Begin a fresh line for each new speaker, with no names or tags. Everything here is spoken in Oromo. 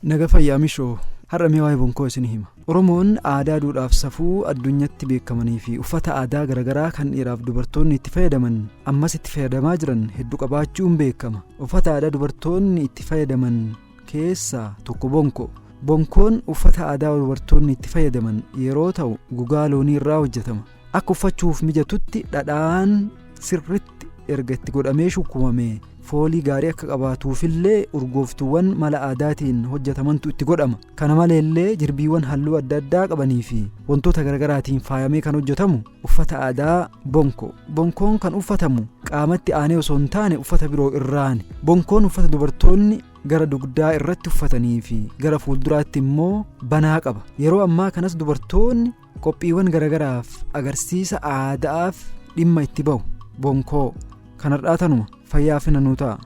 Naga fayyaa mishoo har'a mee waa'ee bonkoo isin hima. Oromoon aadaa duudhaaf safuu addunyatti beekamanii fi uffata aadaa garaagaraa kan dhiiraaf dubartoonni itti fayyadaman ammas itti fayyadamaa jiran hedduu qabaachuun beekama. Uffata aadaa dubartoonni itti fayyadaman keessaa tokko bonkoo. Bonkoon uffata aadaa dubartoonni itti fayyadaman yeroo ta'u gogaa loonii irraa hojjetama. Akka uffachuuf mijatutti dhadhaan sirritti erga itti godhamee shukkumame foolii gaarii akka qabaatuufillee urgooftuuwwan mala aadaatiin hojjetamantu itti godhama. Kana maleellee jirbiiwwan halluu adda addaa qabanii fi wantoota garaagaraatiin faayamee kan hojjetamu uffata aadaa bonko. Bonkoon kan uffatamu qaamatti aanee osoo hin taane uffata biroo irraani. Bonkoon uffata dubartoonni gara dugdaa irratti uffatanii fi gara fuulduraatti immoo banaa qaba. Yeroo ammaa kanas dubartoonni qophiiwwan garagaraaf agarsiisa aadaaf dhimma itti bahu. Bonkoo kanarraa tanuma fayyaa fi nanuu ta'a.